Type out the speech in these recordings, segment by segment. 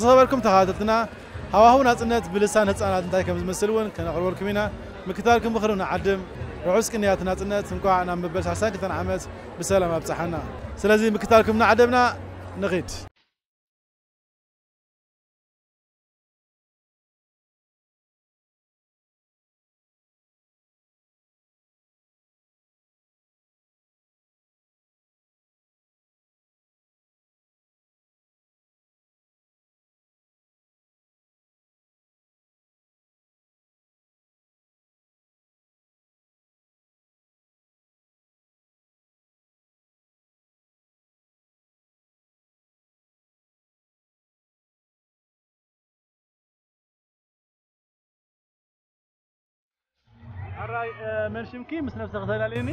ዝተኸበርኩም ተኸታተልትና፣ ሃዋህው ናጽነት ብልሳን ህጻናት እንታይ ከም ዝመስል እውን ከነቕርበልኩም ኢና። ምክታልኩም ብኽሪ ንዓድም። ርሑስ ቅንያት ናጽነት፣ እንኳዕ ናብ መበል ሰላሳን ክልተን ዓመት ብሰላም ኣብጽሓና። ስለዚ ምክታልኩም ንዓደምና ንኺድ። ኣራይ፣ እ፣ መን ሽምኪ ምስ ነብሰ ክተላልየኒ?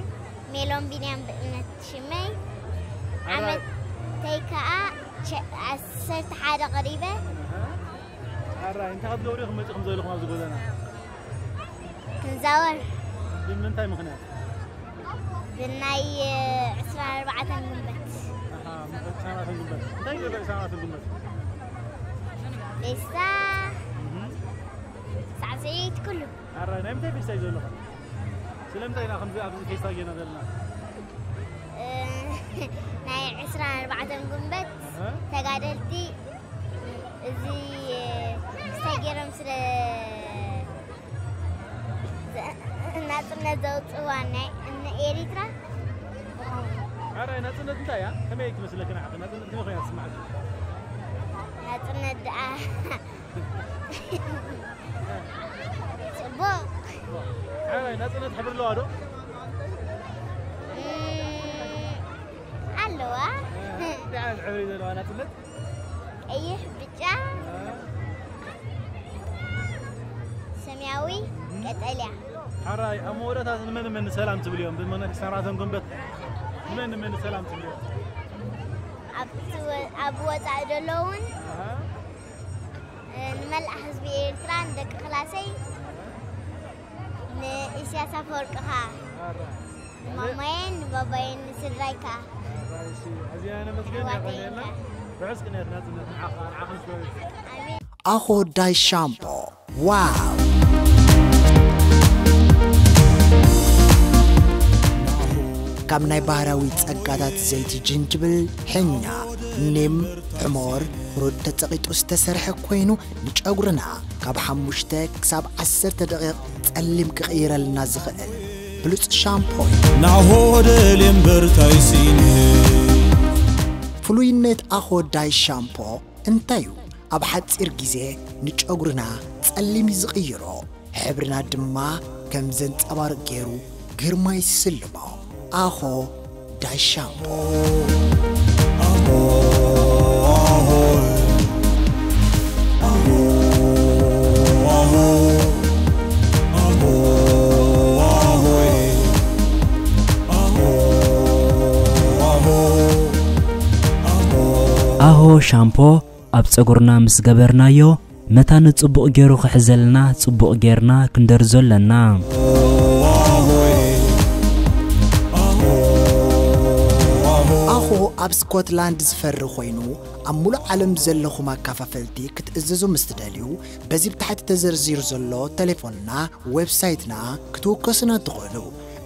ሜሎን ቢንያም ብእምነት ሽመይ። ኣራይ። ዓመተይ ከኣ ሸ-፣ ዓሰርተ ሓደ ቀሪበ። ኣራይ፣ እንታይ ክትገብሩ ኢኹም መጺኹም ዘለኹም ኣብዚ ጎደና? ክንዛወር። ብምንታይ ምኽንያት? ብናይ ዕስራን ኣርባዕተን ግንቦት። ኣሃ፣ ዕስራን ኣርባዕተን ግንቦት። እንታይ ይገብር ዕስራን ኣርባዕተን ግንቦት? ፌስታ፣ እህ። ሳዕስዒት፣ ኩሉ። ኣራይ፣ ናይ ምንታይ ፌስታ እዩ ዘለኹም? ስለምንታይ ኢና ከምዚ ኣብዚ ፌስታ ጌና ዘለና? እ፣ ናይ ዕስራን ኣርባዕተን ግንቦት ኣሃ። ተጋደልቲ እዚ፣ እ፣ ፌስታ ጌሮም ስለ ዘ-፣ ናጽነት ዘውጽእዋ ናይ፣ ን ኤሪትራ። ኣረ፣ ናጽነት እንታይ እያ? ከመይ ትመስለኪ ንዓኺ? ናጽነት ከመይ ኮይና ትስምዓኪ? ናጽነት ደኣ ጽቡቕ። ኣረ፣ ናጽነት ሕብሪ ኣለዋ ዶ? እም፣ ኣለዋ። እንታይ ዓይነት ሕብሪ ዘለዋ ናጽነት? ቀይሕ፣ ብጫ፣ ሰማያዊ፣ ቀጠልያ። ሓራይ፣ ኣብ መወዳእታ ንመን ንመን ሰላም ትብልዮም? ብመን ሰራተን ጉንበት ንመን ንመን ሰላም ትብልዮም? ኣብ ትወ-፣ ኣብ ወጻኢ ዘለውን፣ ኣሃ። እ፣ ንመላእ ህዝቢ ኤርትራ፣ ንደቂ ክላሰይ፣ ንኢሳያስ ኣፈወርቂ ኸኣ። ኣራ። ንማማየን ንባባየን ንስድራይ ከኣ። ኣራ፣ እሺ። ኣዝያ ነመስግን ኣሕዋተይን የቐንየልና። ከኣ። ርሑስ ቅንያት ናጽነት ንዓኻ፣ ንዓኽን ስድራቤት። ኣሜን። ኣኾ ዳይ ሻምፖ። ዋው! ካብ ናይ ባህራዊ ጸጋታት ዘይቲ ጅንጅብል፣ ሕኛ፣ ኒም፣ ሕሞር፣ ሩድ ተጸቒጡ ዝተሰርሐ ኮይኑ፣ ንጨጉርና ካብ ሓሙሽተ ክሳብ ዓሰርተ ደቂቕ ጸሊም ክቕይረልና ዝኽእል ብሉጽ ሻምፖ እዩ። ናሆ ደልየ እምበር ታይ ሲኒ። ፍሉይነት ኣኾ ዳይ ሻምፖ እንታይ እዩ? ኣብ ሓጺር ግዜ ንጨጉርና ጸሊም እዩ ዝቕይሮ፣ ሕብርና ድማ ከም ዘንጸባርቕ ገይሩ ግርማ ይስልሞ። ኣኾ ዳይ ሻምፖ። ኣሆ ሻምፖ ኣብ ጸጉርና ምስ ገበርናዮ፣ መታን ጽቡቕ ገይሩ ክሕዘልና ጽቡቕ ጌርና ክንደርዞ ኣለና። ኣኾ ኣብ ስኮትላንድ ዝፈሪ ኮይኑ፣ ኣብ ሙሉእ ዓለም ዘለኹም ኣካፋፈልቲ ክትእዝዙ ምስ ትደልዩ፣ በዚ ብታሕቲ ተዘርዚሩ ዘሎ ተሌፎንና፣ ዌብሳይትና ክትውከሱና ትኽእሉ።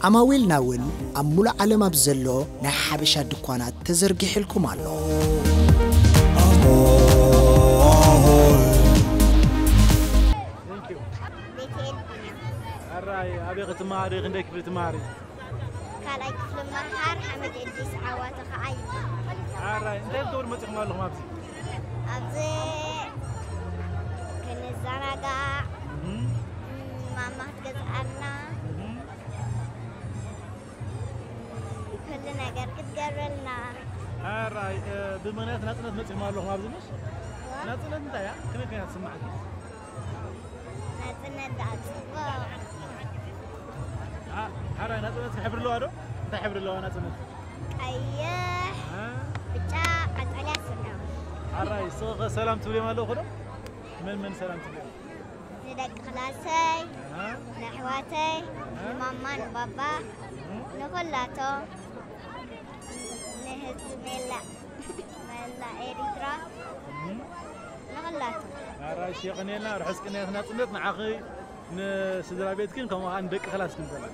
ዓማዊልና እውን ኣብ ሙሉእ ዓለም ኣብ ዘሎ ናይ ሓበሻ ድኳናት ተዘርጊሕልኩም ኣሎ። ቤተኤል ቢንያም። ኣራይ፣ ኣበይ ክትመሃሪ? ክንደይ ክፍሊ ትመሃሪ? ካልኣይ ክፍሊ መሃር ሓመድ እድሪስ ዓዋተ ከኣ ይበሃል። ኣራይ፣ እንታይ ክትገብሩ መጺኹም ኣለኹም ኣብዚ? ኣብዚ ክንዘናጋዕ፣ እም። ማማ ክትገዝኣልና፣ እም። ኩሉ ነገር ክትገብረልና። ኣራይ፣ እ፣ ብምኽንያት ናጽነት መጺኹም ኣለኹም ኣብዚ ምሽ? ዋ። ናጽነት እንታይ እያ? ከመይ ኮይና ትስምዓኪ? ናጽነት ደኣ ጽቡቕ። ኣ-፣ ሓራይ ናጽነት ሕብሪ ኣለዋ ዶ? እንታይ ሕብሪ ኣለዋ ናጽነት? ቀይሕ፣ ኣ? ብጫ፣ ቀጠልያ፣ ሰማያዊ። ሓራይ፣ ንስኺ ኸ ሰላም ትብልዮም ኣለኹ ዶ? መን መን ሰላም ትብልዮም? ንደቂ ክላሰይ፣ ኣ? ንኣሕዋተይ፣ ኣ? ንማማ፣ ንባባ፣ እ? ንኹላቶም፣ ንህዝቢ መላእ፣ መላእ ኤሪትራ። እ? ኣራሽ የቐኔልና ርሑስ ቅንያት ናጽነት ንዓኺ፣ ንስድራ ቤትክን ከምኡ ኸዓ ንደቂ ክላስክን ዘላ።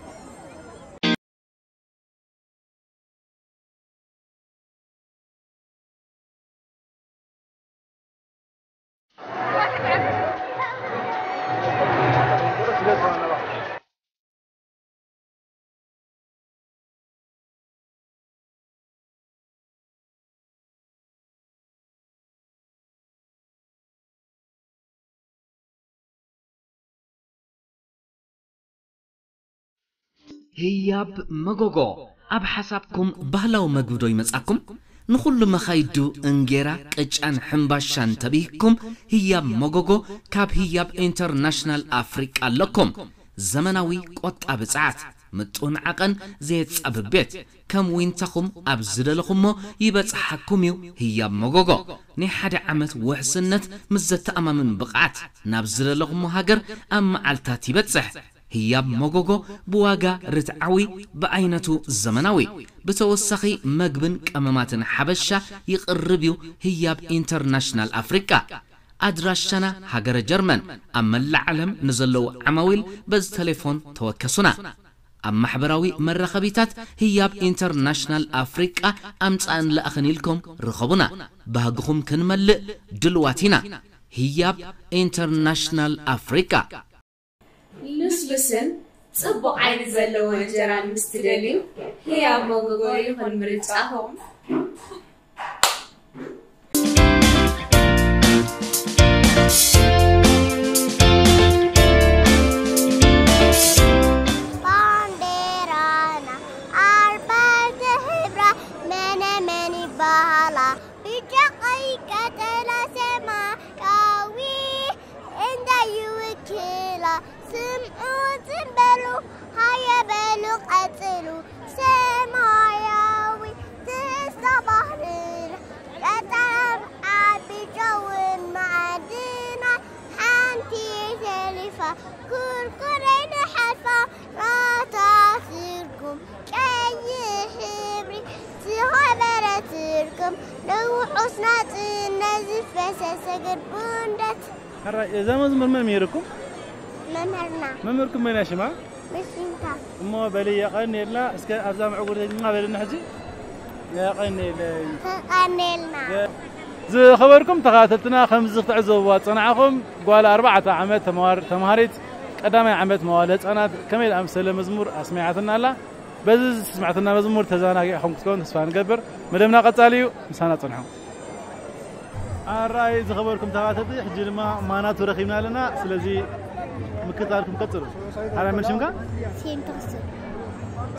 ህያብ መጎጎ፣ ኣብ ሓሳብኩም ባህላዊ መግቢ ዶ ይመጻኩም? ንኹሉ መኻይዱ እንጌራ፣ ቅጫን ሕምባሻን ተብሂግኩም፣ ህያብ መጎጎ ካብ ህያብ ኢንተርናሽናል ኣፍሪቃ ኣለኩም። ዘመናዊ ቆጣቢ ጸዓት፣ ምጡን ዓቐን ዘየጻብብ ቤት፣ ከም ዊንታኹም ኣብ ዝደለኹሞ ይበጽሓኩም እዩ ህያብ መጎጎ። ናይ ሓደ ዓመት ውሕስነት ምስ ዘተኣማምን ብቕዓት፣ ናብ ዝደለኹሞ ሃገር ኣብ መዓልታት ይበጽሕ። ህያብ መጎጎ ብዋጋ ርትዓዊ፣ ብዓይነቱ ዘመናዊ፣ ብተወሳኺ መግብን ቀመማትን ሓበሻ ይቕርብ እዩ ህያብ ኢንተርናሽናል ኣፍሪቃ። ኣድራሻና ሃገረ ጀርመን። ኣብ መላእ ዓለም ንዘለዉ ዓማዊል በዚ ተሌፎን ተወከሱና። ኣብ ማሕበራዊ መራኸቢታት ህያብ ኢንተርናሽናል ኣፍሪቃ ኣምጻእን ለኣኽን ኢልኩም ርኸቡና። ባህግኹም ክንመልእ ድልዋት ኢና። ህያብ ኢንተርናሽናል ኣፍሪቃ። ልስሉስን ጽቡቕ ዓይኒ ዘለዎን እንጀራ ምስ ትደልዩ፣ ህያብ መጎጎ ይኹን ምርጫኹም። ባንዴራና ኣርባዕተ ሕብራ መነ መን ይበሃላ? ብጫ፣ ቀይ፣ ቀጠልያ፣ ሰማያዊ እንታይ ይውክላ? ስምዑ ጽን በሉ፣ ሃየ በሉ ቀጽሉ። ሰማያዊ ትሕዝቶ ባህልና፣ ቀጠልያ፣ ብጫ፣ እውን መዓድና። ሓንቲ ተሊፋ ኩርኩረይ ንሓልፋ፣ ናታ ትርጉም ቀይሕ ሕብሪ ዝኸበረ ትርጉም፣ ንውሑስ ናጽነት ዝፈሰሰ ግርቡንደት። ሕራይ፣ እዛ መዝሙር መን ምሂርኩም? መምህርና። መምህርኩም መን እያ ሽማ? መሲንታ። እሞ በሊ የቐንየልና። እስከ ኣብዛ ምዕጉርተኛ በልኒ ሕጂ። የቐንየለይ። ተቐንየልና። የ-፣ ዝኸበርኩም ተኸታተልትና፣ ከምዚ ክትዕዘብዋ ዝጸናዕኹም ጓል ኣርባዕተ ዓመት ተመሃር-፣ ተምሃሪት ቀዳማይ ዓመት መዋለ ህጻናት ከመይ ዝኣመሰለ መዝሙር ኣስሚዓትና ኣላ። በዚ ዝስማዕትና መዝሙር ተዘናጊዕኹም ክትከውን ተስፋ ንገብር። መደብና ቀጻሊ እዩ፣ ምሳና ጽንሑ። ኣራይ ዝኸበርኩም ተኸታተልቲ፣ ሕጂ ድማ ማናቱ ረኺብና ኣለና። ስለዚ ምክትታልኩም ቀጽሉ። ኣራይ መን ሽምካ? ሴንተኽስተ።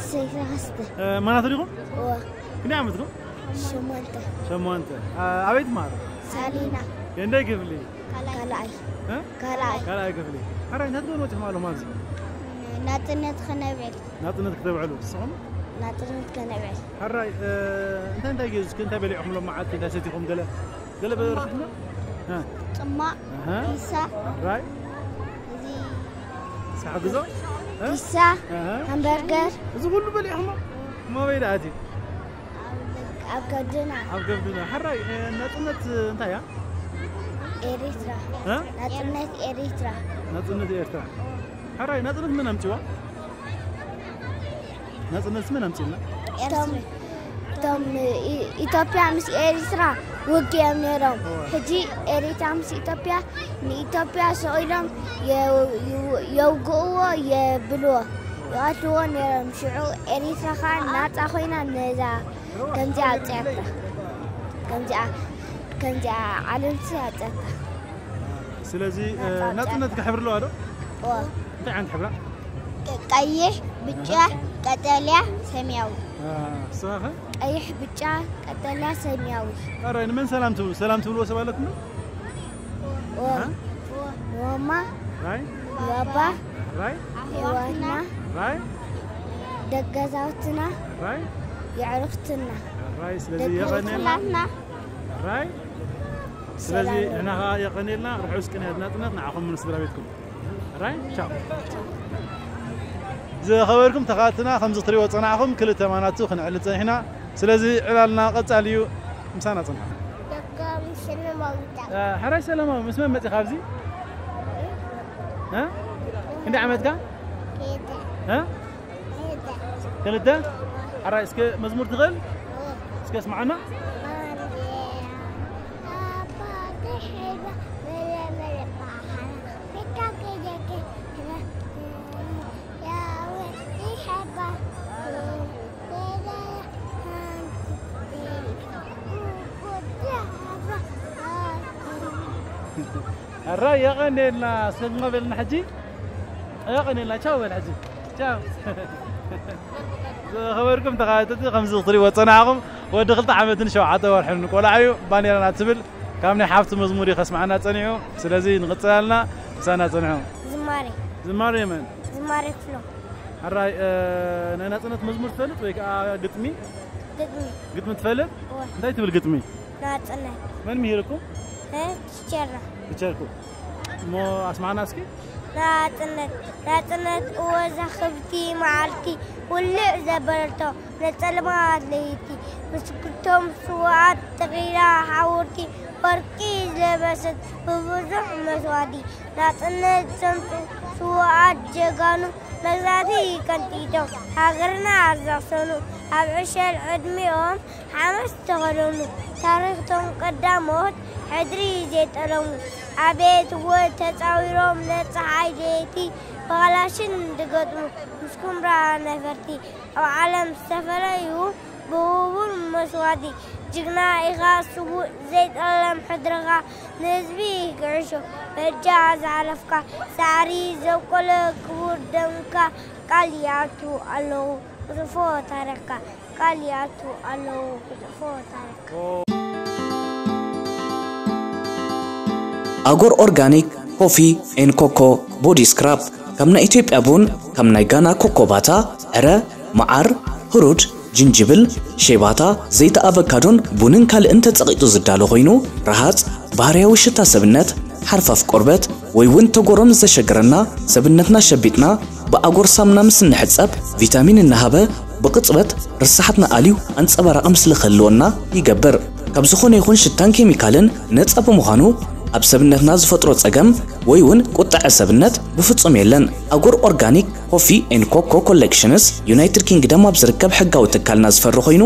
ሴንተኽስተ። እ፣ ማናቱ ዲኹም? እወ። ክንደይ ዓመትኩም? ሸሞንተ። ሸሞንተ። እ፣ ኣበይ ትመሃሩ? ሳሊና። ክንደይ ክፍሊ? ካልኣይ። እ? ካልኣይ። ካልኣይ ክፍሊ። ኣራይ እንታይ ትገብሩ መጺኹም ኣለኹም ኣብዚ? ናጽነት ከነብዕል። ናጽነት ክተብዕሉ ንስኹም? ናጽነት ከነብዕል። ሕራይ፣ እ፣ እንታይ እንታይ ገይሩ እስኪ እንታይ በሊዕኹም ሎም መዓልቲ እንታይ ሰቲኹም ገለ? ገለ በለ ጽማቕ። ረኺብና? እ። ጽማቕ፣ ኣሃ። ፒሳ። ሕራይ። እዚ ሳሕ ግዞ? እ? ፒሳ፣ ኣሃ። ሃምበርገር። እዚ ኩሉ በሊዕኹም? እሞ ኣበይ ደኣ ኣትዩ? ኣብ፣ ኣብ ከብድና። ኣብ ከብድና። ሕራይ፣ እ፣ ናጽነት እንታይ እያ? ኤሪትራ። እ? ናጽነት ኤሪትራ። ናጽነት ኤርትራ። ሕራይ፣ ናጽነት መን ኣምጺዋ? ናጽነት መን ኣምጺልና? እቶም፣ እቶም ኢ-፣ ኢትዮጵያ ምስ ኤሪትራ ውግእ እዮም ነይሮም። እወ። ሕጂ ኤሪትራ ምስ ኢትዮጵያ፣ ንኢትዮጵያ ስቕ ኢሎም የ-፣ ዩ-፣ የውግእዎ፣ የብልዎ፣ ይቐትልዎ ነይሮም። ሽዑ ኤሪትራ ኸኣ ናጻ ኮይና ነዛ ከምዚኣ ኣውጺኣታ። ከምዚኣ፣ ከምዚኣ ዓለምሲ ኣውጺኣታ። ስለዚ፣ እ፣ ናጻ ናጽነት ኣውጺኣታ። ክሕብሪ ኣለዋ ዶ? እወ። እንታይ ዓይነት ሕብራ? ቀይሕ፣ ብጫ፣ ቀጠልያ፣ ሰማያዊ። አ፣ ንስኻ ኸ? ቀይሕ፣ ብጫ፣ ቀጠልያ፣ ሰማያዊ። ኣራይ፣ ንመን ሰላም ትብሉ? ሰላም ትብልዎ ሰብ ኣለኩም ዶ? ኦ፣ አ? ንማማ፣ ራይ? ንባባ፣ ራይ? የዋህና፣ ራይ? ደገዛውትና፣ ራይ? የዕሩኽትና፣ ራይ፣ ስለዚ ደቂ የቐንየልና። ላትና። ራይ? ስለዚ ሰላም። ንሕና ኸኣ የቐንየልና፣ ርሑስ ቅንያት ናጽነት ንዓኹም ምስ ስድራ ቤትኩም። ራይ? ቻው። ዝኸበርኩም ተኻትና፣ ከምዚ ክትሪእዎ ጸናሕኩም፣ ክልተ ማናቱ ክንዕልል ጸኒሕና። ስለዚ ዕላልና ቀጻሊ እዩ። ምሳና ጽንሑ። ደጋሚ ሽልማ ሕራይ ሰላማዊ፣ ምስ መን መጺኻ ኣብዚ? እ? ክንደይ ዓመትካ? እ? ክልተ? ሕራይ እስከ መዝሙር ትኽእል? እስከ ስምዓና። ሕራይ የቐኔልና። እስከ በልና ሕጂ። የቐኔልና። ቻው በል ሕጂ። ቻው። ዝኸበርኩም ተኸታተልቲ፣ ከምዚ ክትሪእዎ ዝጸናሕኩም፣ ወዲ ክልተ ዓመትን ሸውዓተ ወርሕን ቆልዓ እዩ። ባንዴራና ትብል ካብ ናይ ሓፍቱ መዝሙር እዩ ከስምዓና ጸኒሑ። ስለዚ ንቕጽል ኣለና። ምሳና ጸንሑ። ዝማሬ። ዝማሬ መን? ዝማሬ ክፍሎም። ሕራይ፣ እ፣ ናይ ናጽነት መዝሙር ትፈልጥ ወይ ከኣ ግጥሚ? ግጥሚ። ግጥሚ ትፈልጥ? እወ። እንታይ ትብል ግጥሚ? ናጽነት። መን ምሂርኩም? እ፣ ቲቸርና። ቲቸርኩ። እሞ ኣስማዕና እስኪ። ናጽነት፣ ናጽነት እወ ዘኽብቲ መዓልቲ፣ ውልዕ ዘበለቶ፣ ነጸልማት ለይቲ፣ ምስክርቶም ስውኣት ተኺላ ሓወልቲ፣ ወርቂ ዝለበሰት ብብዙሕ መስዋእቲ፣ ናጽነት ዘምጽኡ ስውኣት ጀጋኑ፣ መግዛእቲ ቀንጢጦም፣ ሃገርና ዘቕሰኑ፣ ኣብ ዕሸል ዕድሚኦም ሓመድ ዝተኸደኑ፣ ታሪኽቶም ቀዳሞት ሕድሪ ዘይጠለሙ፣ ኣብ ቤት ወድ ተጻዊሮም ንጸሓይ ለይቲ ብኽላሽን ዝገጥሙ፣ ምስ ኩምራ ነፈርቲ ኣብ ዓለም ዝተፈለዩ ብህቡብ መስዋእቲ፣ ጅግና ኢኻ ስዉእ ዘይጠለም ሕድርኻ ንህዝቢ ክዕሾ በጃ ዝሓለፍካ፣ ሳዕሪ ዘብቆለ ክቡር ደምካ ቃል ይኣቱ ኣለኹ ክጽሕፎ ታሪኽካ። ቃል ይኣቱ ኣለዉ ክጽሕፎ ታሪኽ። ኣጎር ኦርጋኒክ ኮፊ ኤን ኮኮ ቦዲ ስክራብ፣ ካብ ናይ ኢትዮጵያ ቡን፣ ካብ ናይ ጋና ኮኮ ባታ፣ ዕረ፣ መዓር፣ ህሩድ፣ ጅንጅብል፣ ሼባታ፣ ዘይቲ ኣቨካዶን ቡንን ካልእን ተጸቒጡ ዝዳሎ ኮይኑ፣ ረሃጽ፣ ባህርያዊ ሽታ ሰብነት፣ ሓርፋፍ ቆርበት፣ ወይ እውን ተጎሮም ዘሸግረና፣ ሰብነትና ሸቢጥና ብኣጎር ሳሙና ምስ እንሕጸብ፣ ቪታሚን እናሃበ ብቕጽበት ርሳሓትና ኣልዩ ኣንጸባራቒ ምስሊ ክህልወና ይገብር። ካብ ዝኾነ ይኹን ሽታን ኬሚካልን ነጻ ብምዃኑ፣ ኣብ ሰብነትና ዝፈጥሮ ጸገም ወይ እውን ቁጥዐ ሰብነት ብፍጹም የለን። ኣጎር ኦርጋኒክ ኮፊ ኤን ኮኮ ኮሌክሽንስ፣ ዩናይትድ ኪንግደም ኣብ ዝርከብ ሕጋዊ ትካልና ዝፈሪ ኮይኑ፣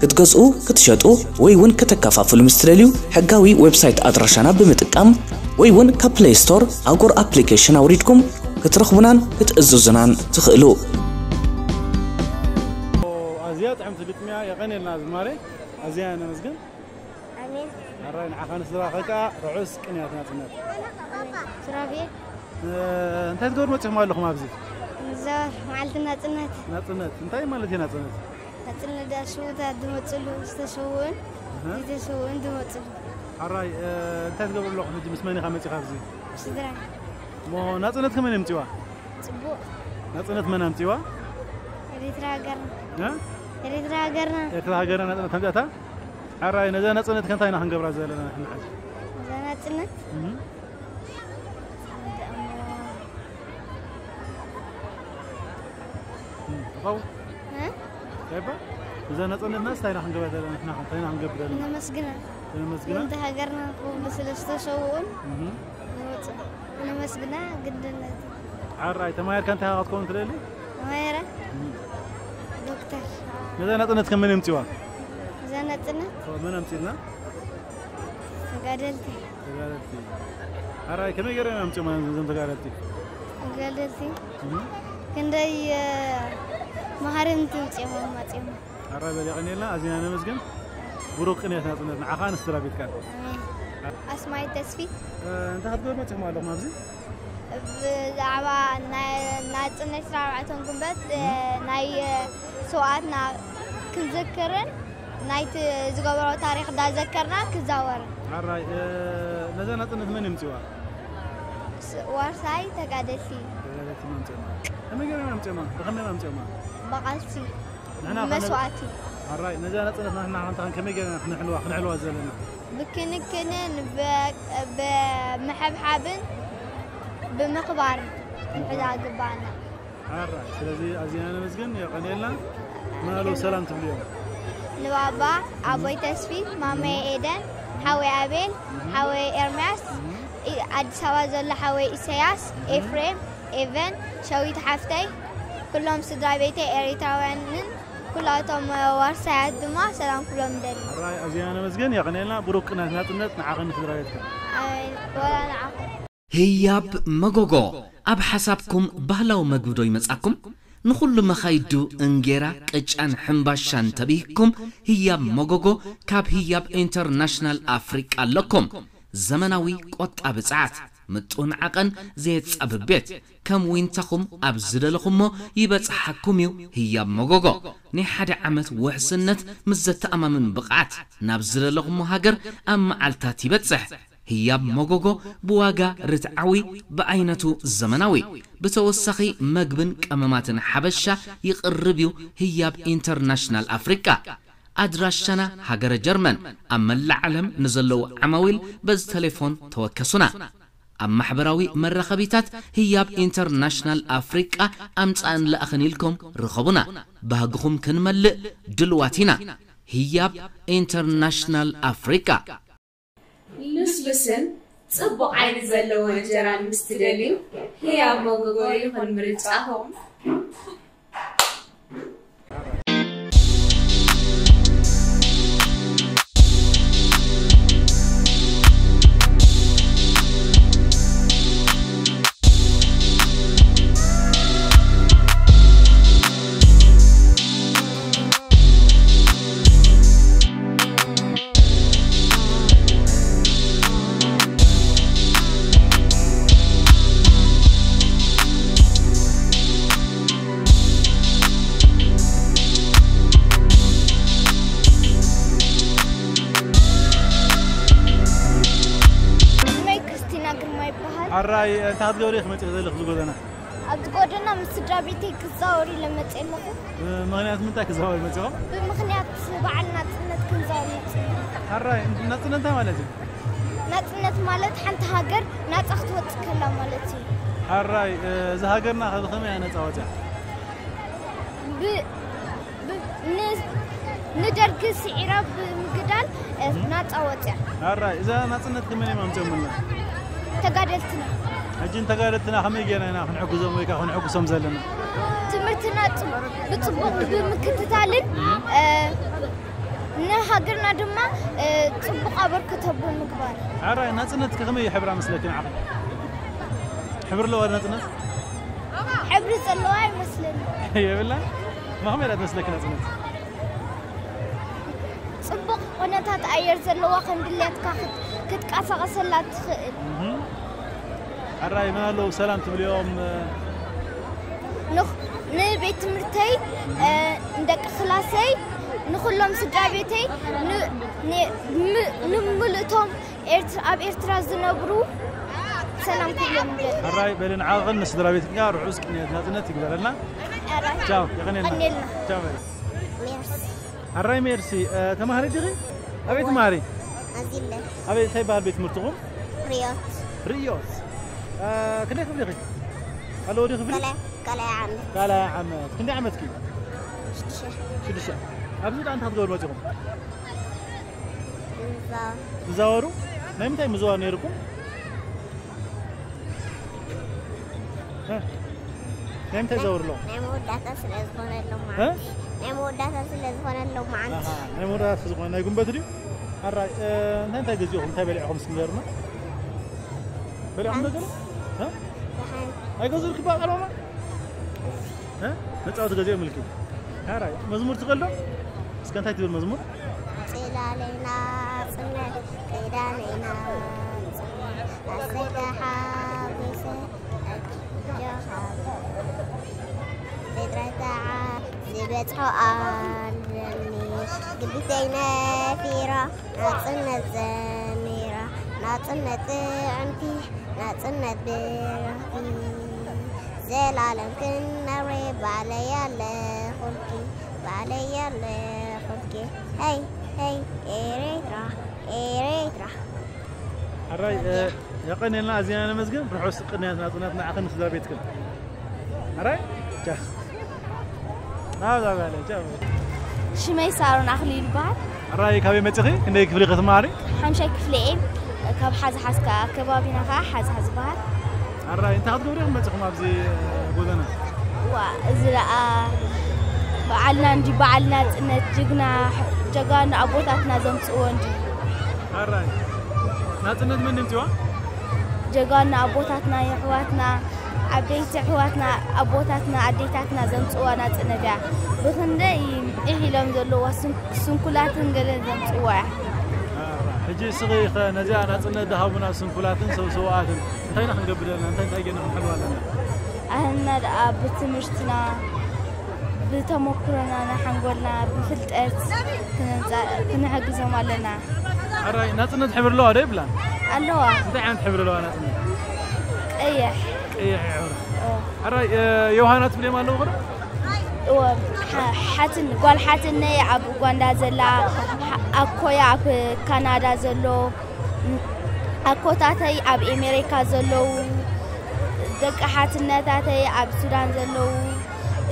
ክትገዝኡ፣ ክትሸጡ ወይ እውን ከተከፋፍሉ ምስ ትደልዩ፣ ሕጋዊ ዌብሳይት ኣድራሻና ብምጥቃም ወይ እውን ካብ ፕለይ ስቶር ኣጎር ኣፕሊኬሽን ኣውሪድኩም ክትረኽቡናን ክትእዝዙናን ትኽእሉ። ኣዝያ ጥዕምቲ ግጥሚ እያ። የቐንየልና ዝማሬ። ኣዝያ ነመስግን። ኣሜን። ኣራይ ንዓኻ ንስድራኻ ከኣ ርሑስ ቅንያት ናጽነት። ሱራፌል። እ፣ እንታይ ትገብሩ መጺኹም ኣለኹም ኣብዚ? ንዘወር መዓልቲ ናጽነት። ናጽነት እንታይ ማለት እዩ ናጽነት? ናጽነት ሽውታት ዝመጽሉ ዝተሸውኡን እህ። ዝተሸውኡን ዝመጽሉ። ኣራይ፣ እ፣ እንታይ ትገብሩ ኣለኹም ሕጂ? ምስ መን ኢኻ መጺኻ ኣብዚ? ስድራ እሞ ናጽነት ከመን የምጽዋ? ጽቡቕ። ናጽነት መን ኣምጽዋ? ኤርትራ ሃገርና። እ? ኤርትራ ሃገርና። ኤርትራ ሃገርና ናጽነት ኣምጽኣታ? ኣራይ ነዛ ናጽነት ከ እንታይ ኢና ክንገብራ ዘለና ንሕና ሕጂ? እዛ ናጽነት እህ። ደሞ እም፣ ተፋው? እ? ከይባ? እዛ ናጽነትና እንታይ ኢና ክንገብራ ዘለና ንሕና ከ እንታይ ኢና ክንገብር ዘለና? ነመስግና። ነመስግና። ምእንቲ ሃገርና ክብሉ ስለ ዝተሸውኡን እህ። ዝወጹ ነመስግና ግድነት። ኣራይ ተማሂርካ እንታይ ክትከውን ትደሊ? ተማሂረ ዶክተር ነዛ ናጽነት ከ መን የምጽዋ? እዛ ናጽነት መን ኣምጽልና? ተጋደልቲ ተጋደልቲ። ኣራይ ከመይ ገይሮም እዮም ኣምጽኦም እዞም ተጋደልቲ? ተጋደልቲ እህ። ክንደይ እ፣ መሃርምቲ ውፅኦም ኣማፅኦም። ኣራይ በል የቐንየልና፣ ኣዚና ነመስግን። ብሩክ ቅንያት ናጽነት ንዓኻ ንስድራ ቤትካን። ኣሜን። ኣስማይ ተስፊ እ፣ እንታይ ክትገብሩ መጺኹም ኣለኹም ኣብዚ? ብዛዕባ ናይ ናጽነት ኣርባዕተን ጉንበት እ፣ ናይ እ፣ ስውኣትና ክንዝክርን ናይቲ ዝገበሮ ታሪኽ እንዳዘከርና ክዛወርን። ኣራይ እ፣ ነዛ ናጽነት መን የምጽዋ? ስ- ዋርሳይ ተጋደልቲ ተጋደልቲ መን ኣምጽኦማ? ከመይ ገይሮም ኣምጽኦማ? ብኸመይ ኣምጽኦማ? ብቓልሲ ንሕና ከነ- መስዋእቲ ኣራይ ነዛ ናጽነትና ንሕና ሓንታ ከመይ ገይርና ክነሕልዋ ክነሕልዋ ዘለና? ብክንክንን ብ- ብምሕብሓብን ብምኽባርን ክንሕዛ ግባኣና። ኣራይ ስለዚ ኣዚና ነመስግን፣ የቐንየልና። መን ኣለዉ ሰላም ትብልዮም? ንባባ ኣቦይ ተስፊ ማመየ ኤደን ሓወይ ኣቤል፣ ሓወይ ኤርምያስ፣ ኢ- ኣዲስ ኣበባ ዘሎ ሓወይ ኢሳያስ፣ ኤፍሬም፣ ኤቨን፣ ሸዊት ሓፍተይ፣ ኩሎም ስድራ ቤተይ ኤሪትራውያንን ኩላቶም ዋርሳያት ድማ ሰላም ኩሎም ይደሊ። ሕራይ ኣዝና ነመስግን፣ የቐንየልና። ብሩክ ቅነ ናጽነት ንዓኽን ንስድራ ቤትክን። ኣሜን። ወላ ንዓኹም። ህያብ መጎጎ፣ ኣብ ሓሳብኩም ባህላዊ መግቢ ዶ ይመጻኩም? ንኹሉ መኻይዱ እንጌራ፣ ቅጫን ሕምባሻን ተብሂኩም ህያብ መጎጎ ካብ ህያብ ኢንተርናሽናል ኣፍሪቃ ኣለኩም። ዘመናዊ ቆጣቢ ጸዓት፣ ምጡን ዓቐን ዘየጻብብ ቤት፣ ከም ዊንታኹም ኣብ ዝደለኹሞ ይበጽሓኩም እዩ ህያብ መጎጎ። ናይ ሓደ ዓመት ውሕስነት ምስ ዘተኣማምን ብቕዓት ናብ ዝደለኹሞ ሃገር ኣብ መዓልታት ይበጽሕ። ህያብ መጎጎ ብዋጋ ርትዓዊ ብዓይነቱ ዘመናዊ ብተወሳኺ መግብን ቀመማትን ሓበሻ ይቕርብ እዩ ህያብ ኢንተርናሽናል ኣፍሪቃ። ኣድራሻና ሃገረ ጀርመን ኣብ መላእ ዓለም ንዘለዉ ዓማዊል በዚ ቴሌፎን ተወከሱና። ኣብ ማሕበራዊ መራኸቢታት ህያብ ኢንተርናሽናል ኣፍሪቃ ኣምጻእን ለኣኽን ኢልኩም ርኸቡና። ባህግኹም ክንመልእ ድልዋት ኢና። ህያብ ኢንተርናሽናል ኣፍሪቃ። ልስሉስን ጽቡቕ ዓይኒ ዘለዎ እንጀራን ምስ ትደልዩ፣ ህያብ መጎጎ ይኹን ምርጫኹም። ስመይ ክርስቲና ግርማ ይበሃል። ኣራይ እንታይ ክትገብሪ ኢኺ መፂኺ ዘለኺ እዚ ጎደና? ኣብዚ ጎደና ምስ ስድራ ቤተይ ክዛወር ኢለ መፅእ ኣለኹ። ምኽንያት ምንታይ ክዛወር መፂኹም? ብምኽንያት በዓል ናፅነት ክንዛወር መፅእ ኣለኹ። ኣራይ ናፅነት እንታይ ማለት እዩ? ናፅነት ማለት ሓንቲ ሃገር ናፃ ክትወፅእ ከላ ማለት እዩ። ኣራይ እዛ ሃገርና ከ ብኸመይ እያ ነፃ ወፅያ? ብ- ብ- ን- ንደርጊ ስዒራ ብምግዳል ናፃ ወፅያ። ኣራይ እዛ ናፅነት ከመይ እዮም ኣምፅኦምልና? ተጋደልትና። ሕጂ ንተጋደልትና ከመይ ጌርና ኢና ክንሕግዞም ወይ ከዓ ክንሕጉሶም ዘለና? ትምህርትና ጽ- ብፅቡቕ ብምክትታልን እ፣ ንሃገርና ድማ እ፣ ፅቡቕ ኣበርክቶ ብምግባር። ኣራይ ናፅነት ከ ከመይ ሕብራ መስለኪ ንዓኺ? ሕብሪ ኣለዋ ናፅነት? ሕብሪ ዘለዋ ኣይመስለኒ። የብላ? ማኸመይ ዳ ትመስለኪ ናፅነት? ጽቡቕ ኩነታት ኣየር ዘለዋ ከም ድልየትካ ክት- ክትቀሳቐሰላ ትኽእል። ኣራይ መን ኣለዉ ሰላም ትብልዮም? ንኽ- ንቤት ትምህርተይ እ፣ ንደቂ ክላሰይ ንኹሎም ስድራ ቤተይ ን- ን- ም- ንምልእቶም ኤርት- ኣብ ኤርትራ ዝነብሩ ሰላም ክብሎም ይደሊ። ሕራይ በሊ ንዓቕን ንስድራ ቤትካ ርሑስ ቅንያት ናጽነት ይግበረልና። ኣራይ ቻው፣ የቐንየልና። ቀንየልና። ቻው በሊ። ሜርሲ ኣራይ ሜርሲ፣ እ፣ ተማሃሪ ዲኺ? ኣበይ ትማሃሪ? ኣዚለ ኣበይ እንታይ ይበሃል ቤት ትምህርትኹም? ርዮት ርዮት። እ፣ ክንደይ ክፍሊ ኢኺ? ኣለዎ ዲ ክፍሊ? ካልኣይ ካልኣይ ዓመት ካልኣይ ዓመት። ክንደይ ዓመትኪ? ሽዱሽተ ሽዱሽተ። ኣብዚ ደኣ እንታይ ክትገብሩ መጺኹም? እዛ ትዛወሩ? ናይ ምንታይ ምዝዋር ነይርኩም? እ? ናይ ምንታይ ዘውር ኣለዎ? ናይ መወዳእታ ስለ ዝኾነ ኣሎ እ? መዓልቲ ናይ መወዳእታ ስለ ዝኾነ ኣሎ መዓልቲ ኣሃ፣ ናይ መወዳእታ ዝኾነ ናይ ጉንበት ድዩ? ኣራይ፣ እ፣ እንታይ እንታይ ገዚእኹም? እንታይ በሊዕኹም እስኪ ንገሩና? በሊዕኹም ዶ ገለ? እ? ደሓን ኣይገዙልኪ ባ ቀለማ? እ? መጻወቲ ገዚኦም ኢልኪ? ኣራይ፣ መዝሙር ትኽእል ዶ? እስከ እንታይ ትብል መዝሙር? ጽላለይና ጽነት ኪዳነይና ኣሰይ ተሓጒሰ ኣጆኻ ፍጥረታ ዝበጽሖ ኣለኒ ግብተይ ነፊራ ናጽነት ዘሚራ ናጽነት ጥዕምቲ ናጽነት ብርኽቲ ዘላለም ክንነብሬ ባዕለይ ኣለኹልኪ ባዕለይ ኣለኹልኪ ሄይ ሄይ ኤሬትራ ኤሬትራ ሕራይ፣ እ፣ የቐንየልና ኣዚና ነመስግን። ርሑስ ቅንያት ናጽነት ንዓኽን ንስድራ ቤትክን። ሕራይ፣ ቻ። ናብዛ በለ፣ ቻ። ሽመይ ሳሮን ኣኽሊሉ ይበሃል። ሕራይ ካበይ መጺኺ? ክንደይ ክፍሊ ኢኺ ትመሃሪ? ሓምሻይ ክፍሊ እየ። ካብ ሓዝሓዝ ከኣ፣ ከባቢና ከኣ ሓዝሓዝ ይበሃል። ሕራይ እንታይ ክትገብሩ ኢኹም መጺኹም ኣብዚ ጎደና? ዋ፣ እዚ ደኣ በዓልና እንዲ በዓል ናጽነት፣ ጅግና፣ ጀጋኑ ኣቦታትና ዘምጽእዎ እንዲ። ሕራይ ናጽነት መን የምጽዋ? ጀጋኑ ኣቦታትና፣ የሕዋትና፣ ዓበይቲ ኣሕዋትና፣ ኣቦታትና፣ ኣዴታትና ዘምጽዋ ናጽነት እያ። ብኽንደይ ዒሕ ኢሎም ዘለዋ ስን-፣ ስንኩላትን ገለን ዘምጽዋ እያ። ሕጂ እስኺ ኸ ነዚኣ ናጽነት ዝሃቡና ስንኩላትን ሰብ ሰውኣትን እንታይ ኢና ክንገብር ዘለና? እንታይ እንታይ ጌርና ክንሕልዋ ኣለና? ኣህና ደኣ ብትምህርትና፣ ብተመኩሮና፣ ንሓንጎልና ብፍልጠት ክንንጻ-፣ ክንሕግዞም ኣለና። ሕራይ ናጽነት ሕብሪ ኣለዋ ዶ የብላን? ኣለዋ። እንታይ ዓይነት ሕብሪ ኣለዋ ናጽነት? ቀይሕ። ቀይሕ ሕብሪ። ኦ። ሕራይ፣ እ፣ ዮሃና ትብልዮም ኣለዉ ኸ? እወ፣ ሓ-፣ ሓትን-፣ ጓል ሓትነይ ኣብ ኡጋንዳ ዘላ፣ ሓ-፣ ኣኮያ ኣብ ካናዳ ዘሎ፣ ኣኮታተይ ኣብ ኤሜሪካ ዘለዉ፣ ደቂ ሓትነታተይ ኣብ ሱዳን ዘለዉ፣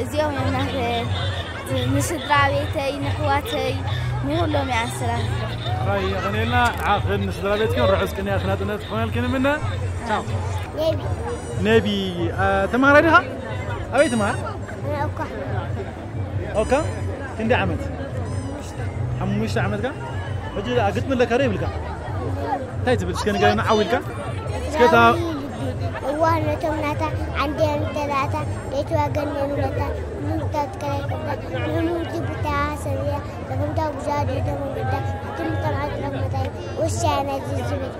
እዚኦም እዮም ናተ-፣ ንስድራ ቤተይ፣ ንኣሕዋተይ፣ ንኹሎም እየ ኣሰላልፎ። ሕራይ የቐንየልና፣ ንዓኽን ንስድራ ቤትክን ርሑስ ቅንያት ናጽነት ክኾነልኪ ንምነ። ቻው። ኔቢ። ኔቢ፣ አ፣ ተማሃራይ ዲኻ? ኣበይ ትማሃር? ኦካ። ኦካ? ክንደይ ዓመት? ሓሙሽተ ዓመትካ? ሕጂ ደኣ ግጥሚ ኣለካ ዶ ይብልካ? እንታይ ትብል? እስከ ንገረና፣ ዓው ኢልካ። እስከ እታ እዋ ነቶም ናታ ዓንድያ ንተላእታ ዘይተዋገን ንብለታ ምንታት ከላይ ከዳ ንብሉ ጅብታ ሰብያ ለኹምታ ጉዛዱ ደመንገዳ ትምጠም ኣጥረም መታይ ወሳያ ናይ ዝዝብል።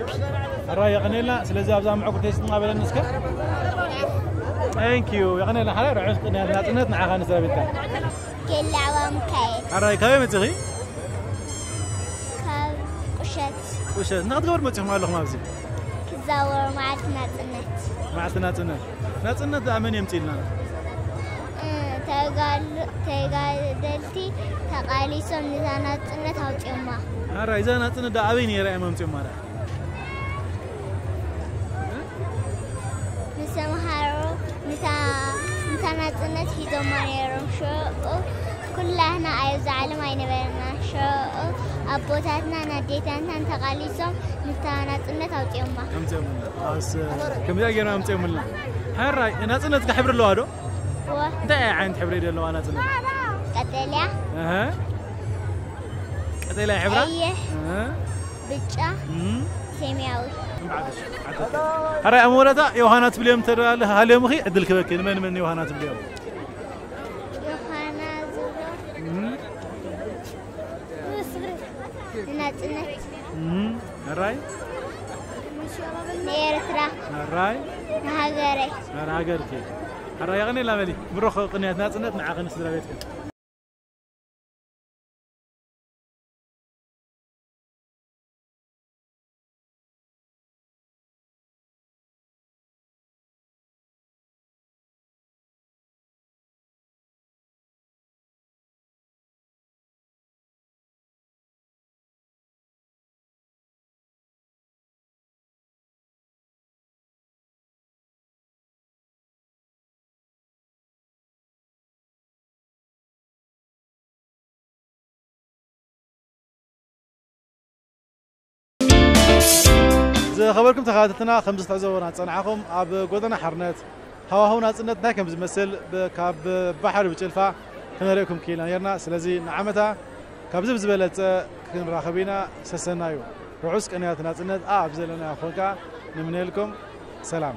ሕራይ የቐንየልና። ስለዚ ኣብዛ ምዕኩር ቴስት እናበለኒ እስከ። Thank you። የቐንየልና። ሕራይ ርሑስ ቅንያት ናጽነት ንዓኻ ንስድራ ቤትካ። ጌላዋ ሚካኤል። ሕራይ ካበይ መጺኺ? ካብ ቁሸት። ቁሸት። እንታይ ክትገብሩ መጺኹም ኣለኹም ኣብዚ? ክዛወሩ መዓልቲ ናጽነት። መዓልቲ ናጽነት። ናጽነት ደኣ መን የምጽእልና? እ፣ ተጋሉ-፣ ተጋደልቲ ተቓሊሶም ነዛ ናጽነት ኣውጺኦማ። ሕራይ እዛ ናጽነት ደኣ ኣበይ ነይራ እዮም ኣምጺኦማ ደኣ? ምስ ተምሃሮ ንታ፣ ንታ ናጽነት ሒዞማ ነይሮም። ሽዑ ኩላህና ኣብዚ ዓለም ኣይነበርና። ሽዑ ኣቦታትናን ኣዴታትናን ተቓሊሶም ንታ ናጽነት ኣውጺኦማ። ኣምጺኦምልና። ኣስ-፣ ከምዚኣ ጌርና ኣምጺኦምልና። ሕራይ ናጽነትካ ሕብሪ ኣለዋ ዶ? እወ። እንታይ ዓይነት ሕብሪ እዩ ዘለዋ ናጽነት? ቀጠልያ። እህ። ቀጠልያ ሕብራ? ቀይሕ። እህ። ብጫ፣ እም። ሰማያዊ። ሕራይ ኣብ መወዳእታ ዮሃና ትብልዮም እንተ ደኣ ሃልዮምኺ ዕድል ክበኪ። ንመን መን ዮሃና ትብልዮም? ዮሃና ዝብሎ እም። ንናጽነት። እም። ሕራይ? ንኤርትራ። ሕራይ? ንሃገረይ። ሕራይ ሃገርኪ። ሕራይ የቐንየልና በሊ። ብሩኽ ቅንያት ናጽነት ንዓኺ ንስድራ ቤትኪ። ዝኸበርኩም ተኸታተልትና፣ ከም ዝተዕዘቡና ዝጸናሕኹም፣ ኣብ ጎደና ሓርነት ሃዋህው ናጽነት እንታይ ከም ዝመስል ብ-፣ ካብ ባሕሪ ብጭልፋ ክነርእየኩም ክኢልና ነርና። ስለዚ ንዓመታ ካብዚ ብዝበለጸ ክንራኸብ ኢና። ሰሰናዩ። ርሑስ ቅንያት ናጽነት ኣብ ዘለናዮ ኮንካ ንምነየልኩም። ሰላም።